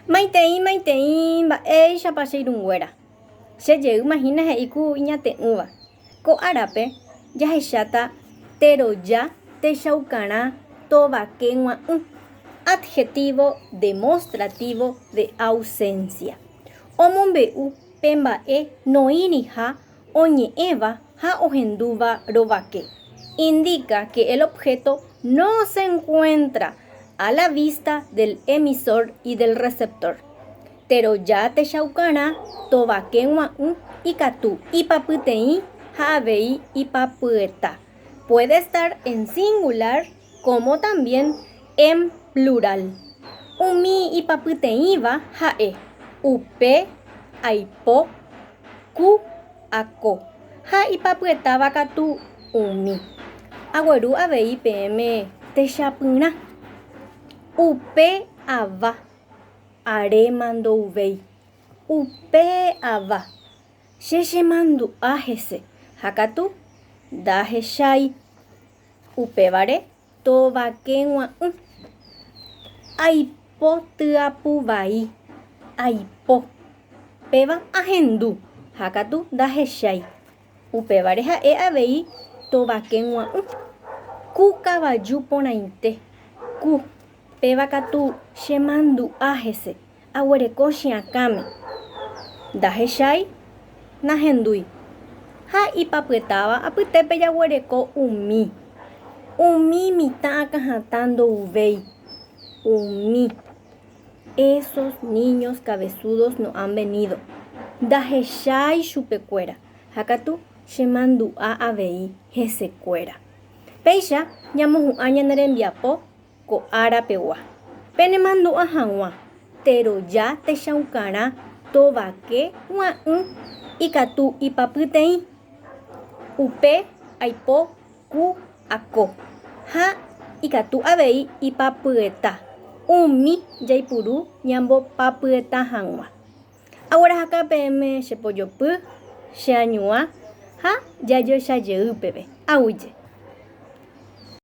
Maitei, maitei, mba'éichapa che irũnguéra. Che jeýma hína he'i ku iñate'ỹva. Ko árape jahecháta teroja techaukarã tovake g̃ua'ỹ, adjetivo demostrativo de ausencia. Omombe'u pe mba'e noĩriha oñe'ẽva ha ohendúva rovake. Indica que el objeto no se encuentra a la vista del emisor y del receptor. Teroja techaukarã tovake gua'ũ ikatu ipapyteĩ ha avei ipapyeta. Puede estar en singular como también en plural. Umi ipapyteĩva ha'e, upe, aipo, ku, ako, ha ipapyetáva katu umi. Agueru avei peẽme techapyrã. Upe ava, aréma ndouvéi. Upe ava, che chemandu'a hese, ha katu ndahechái. Upévare tovakeg̃ua'ỹ. Aipo tyapu vai, aipo. Péva ahendu, ha katu ndahechái. Upévare ha'e avei tovakeg̃ua'ỹ. Ku kavaju porãite, ku. Péva katu chemandu'a hese, aguereko che akãme. Ndahechái, nahendúi. Ha ipapyetáva apytépe jaguereko umi. Umi mitã akãhatã ndouvéi. Umi. Esos niños cabezudos no han venido. Ndahechái chupekuéra, ha katu chemandu'a avei hesekuéra. Péicha ñamohu'ã ñane rembiapo ko ára pegua. Penemandu'a hag̃ua, teroja techaukarã tovake gua'ỹ ikatu ipapyteĩ, upe aipo ku ako, ha ikatu avei ipapyeta umi jaipuru ñambopapyeta hag̃ua. Aguerahaka peẽme che pojopy, che añuã ha jajoecha jey peve. Aguyje.